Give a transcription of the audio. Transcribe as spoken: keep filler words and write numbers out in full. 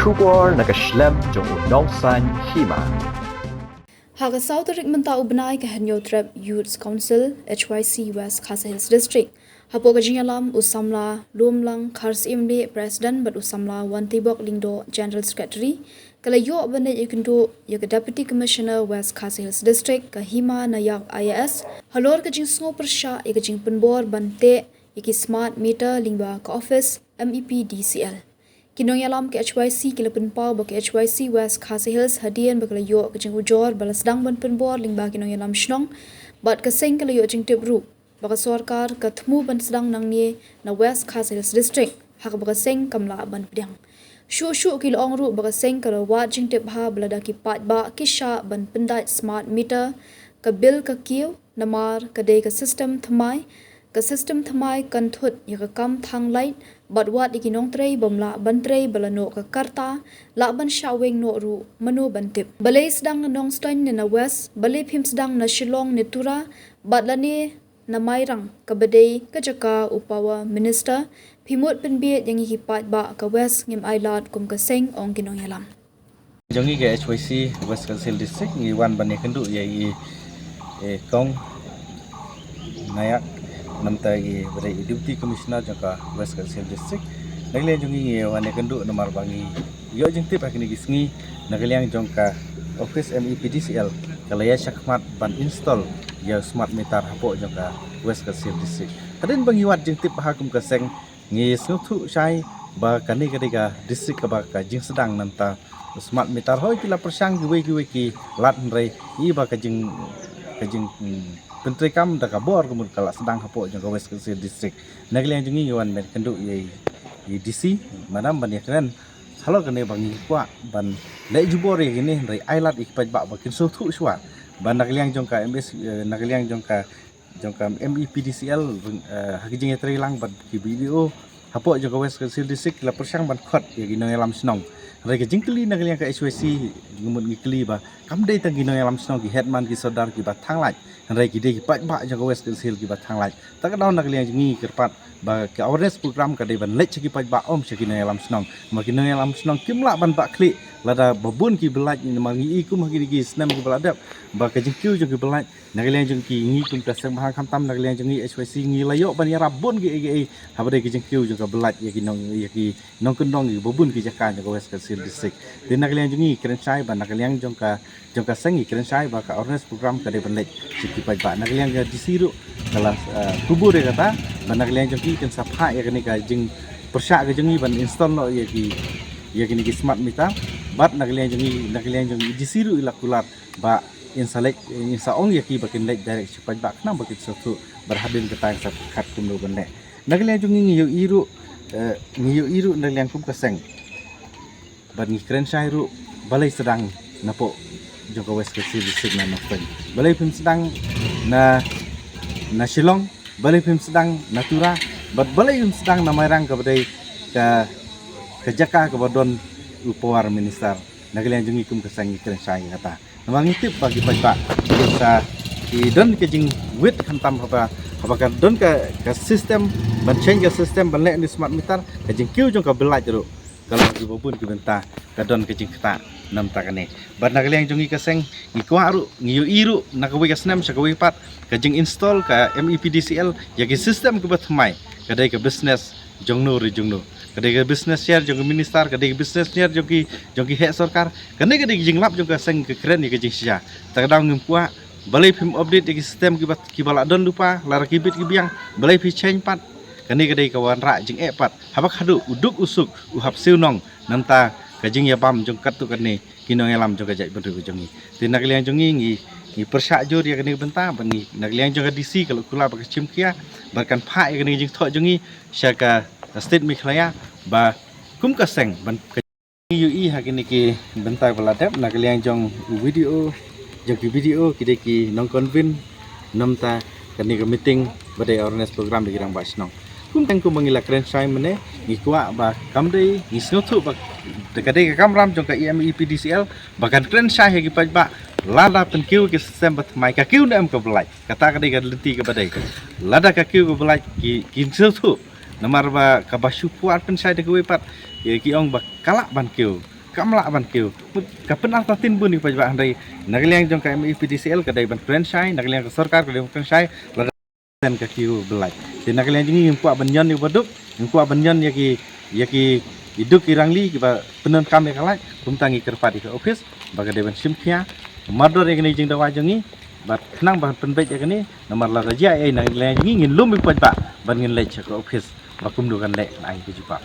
Khubor na ka shlem jong u nongsaiñ hima. Ha ka saw tarik mynta u bnai ka Hynñiewtrep Youth Council H Y C West Khasi Hills District hapoh ka jingïalam u samla Lumlang Kharsyiem President bad u samla Wantibok Lyngdoh General Secretary ka la ïoh ban ïakynduh ïa ka Deputy Commissioner West Khasi Hills District ka Hima Nayak I A S halor ka jingsngew pyrshah ïa ka jingpynbor ban teh ïa ki smart meter lyngba ka office M E P D C L. Ki nongïalam ka H Y C ki la pynpaw ba ka H Y C West Khasi Hills hadien ba ka la ïoh ka jingujor ba la sdang ban pynbor lyngba ki nongïalam shnong bad ka seng ka la ïoh jingtip ruh ba ka sorkar ka thmu ban sdang nangne na West Khasi Hills District ha kaba ka seng kam lah ban pdiang. Shuh shuh ki la ong ruh ba ka seng ka la wad jingtip bha ba lada ki paidbah ki shah ban pyndait smart meter ka bill ka kiew namar ka dei ka system thymmai. Ka system thymmai kan thut ïa ka kam thang light bad wat ïa ki nongtrei bym lah ban trei ba la noh ka karta lah ban shah weng noh ruh mano ban tip. Balei sdang na Nongstoiñ ne na West, balei phim sdang na Shillong ne Tura bad lane na Mairang kaba dei ka jaka u Power Minister? Phi mut pynbieit ïa ngi ki paidbah ka West ngim ailad kum ka seng, ong ki nongïalam. Jong ngi ka H Y C West Khasi Hills District ngi wan ban ïakynduh ïa i, i Kong Nayak namta i ba dei i Deputy Commissioner jong ka West Khasi Hills District. Na ka liang jong ngi ngi wan ïakynduh namar ba ngi ïoh jingtip ha kine ki sngi na ka liang jong ka office M E P D C L ka la ïa shakmat ban install ïa smart meter hapoh jong ka West Khasi Hills District. Hadien ba ngi wad jingtip ha kum ka seng ngi sngewthuh shai ba kane ka dei ka district kaba ka jingsdang namta smart meter. Hoi ki la pyrshang kiwei kiwei ki lad hynrei i ba ka jing, ka jing, hmm, pyntreikam da ka bor ka mut ka la sdang hapoh jong ka West Khasi Hills District. Na ka liang jong ngi ngi wan ban ïakynduh ïa i D C madam ban ïakren halor kane ba ngi kwah ban leh jubor ïa kine hynrei ai lad ïa ki paidbah ba kin sngewthuh shuwa ba na ka liang jong ka M S, eh, na ka liang jong ka jong ka M E P D C L, eh, ha ka jingïatreilang bad ki B D O hapoh jong ka West Khasi Hills District ki la pyrshang ban khot ïa ki nongïalam shnong. Hynrei ka jingkylli na ka liang ka H Y C ngi mut ngi kylli ba kam dei tang ki nongïalam shnong, ki headman, ki sordar kiba thang light, hynrei ki dei ki paidbah jong ka West Khasi Hills kiba thang light. Ta ka daw na ka liang jong ngi kyrpad ba ka awareness program ka dei ban leit sha ki paidbah, ym sha ki nongïalam shnong. Namar ki nongïalam shnong kim lah ban bah khlieh lada ba bun ki ba lait, namar ngi i kum ha kine ki snem kiba la dep ba ka jingkiew jong ki ba lait na ka liang jong ki, ngi kum ka seng ba hang khamtam na ka liang jong ngi H Y C ngi la ïoh ban ïarap bun kiei kiei haba dei ka jingkiew jong ka ba lait ïa ki nong, ïa ki nongkyndong ïa ba bun ki jaka jong ka West Khasi Hills District. Te na ka liang jong ngi kren shai ba na ka liang jong ka, jong ka seng ngi kren shai ba ka awareness program ka dei ban leit sha ki paidbah. Na ka liang ka D C ruh ka la, eh, kubur ïa kata ba na ka liang jong ki kan sa phah ïa kane ka jingpyrshah ka jong ngi ban install noh ïa ki, ïa kine ki smart meter. Bad na ka liang jong ngi, na ka liang jong ngi D C ruh i la kular ba in sa leit, in sa ong ïa ki ba kin leit direct sha paidbah khnang ba kin sngewthuh bad hadien kata in sa pyrkhat kumno ban leh. Na ka liang jong ngi ngi ïohi ruh, eh, ngi ïohi ruh na ka liang kum ka seng bad ngi kren shai ruh balei sdang napoh jong ka West Khasi Hills District na Nongstoiñ, balei phim sdang na, na Shillong, balei phim sdang na Tura bad balei phim sdang na Mairang kaba dei ka, ka jaka kaba don u Power Minister. Na ka liang jong ngi kum ka seng ngi kren shai ïa kata. Namar ngi tip ba ki paidbah ki sa, ki don ka jingwit khamtam haba, haba ka don ka, ka system ban change ka system ban leh ni smart meter, ka jingkiew jong ka ba lait ruh ka long kiba bun ki bynta, ka don ka jingktah namta kane. Bad na ka liang jong ngi ka seng ngi kwah ruh, ngi ïohi ruh na kawei ka snem sha kawei pat ka jing install ka M E P D C L ïa ki system kiba thymmai ka dei ka business jong no re jong no. Ka dei ka business share jong ka minister, ka dei ka business share jong ki, jong ki heh sorkar. Kane ka dei ka jinglap jong ka seng ka kren ïa ka jingshisha. Ta ka daw ngim kwah, balei phim update ïa ki system kiba, kiba la don lypa, lada ki bit ki biang, balei phi change pat. Kane ka dei ka wanrah jingeh pat. Haba khadduh u duk u suk u hap siew nong namta ka jingïabam jong katto katne ki nongïalam jong ka jaitbynriew ka jong ngi. Te na ka liang jong ngi ngi, ngi pyrshah jur ïa kane ka bynta bad ngi na ka liang jong ka D C ka la kular ba ka shim khia bad kan phah ïa kane ka jingthoh jong ngi sha ka, ka state Meghalaya ba kum ka seng ban ka ngi ïohi ha kine ki bynta ba la dep na ka liang jong u B D O, jong ki B D O ki dei ki nongconvene namta kane ka meeting ba dei awareness program ïa ki rangbah shnong. Kum tang kum ba ngi la kren shai mynne ngi kwah ba kam dei, ngi sngewthuh ba ka dei ka kamram jong ka M E P D C L ba kan kren shai ha ki paidbah lada pynkiew ki system ba thymmai, ka kiew ne em ka ba lait. Kata ka dei ka lynti kaba dei. Lada ka kiew ka ba lait ki, ki sngewthuh. Namar ba kaba shu pyrshah pynshai da kawei pat ki, ki ong ba ka lah ban kiew. kam lah ban kiew. Ka pynartatien bun ïa ki paidbah, hynrei na ka liang jong ka M E P D C L ka dei ban kren shai, na ka liang ka sorkar ka dei ban kren shai, lada ka kiew ba lait. Te na ka liang jong ngi ngim kwah ban ñion ïa ba duk, ngim kwah ban ñion ïa ki, ïa ki, i duk i rangli kiba pyndonkam ïa ka lait, kumta ngi kyrpad ïa ka office ba ka dei ban shim khia mardor ïa kane ka jingdawa jong ngi, bad khnang ban pynbeit ïa kane, namar lada jia ei na ka liang jong ngi ngin lum ïa ki paidbah ban ngin leit sha ka office ba kumno kan leh kan ai ka jubab.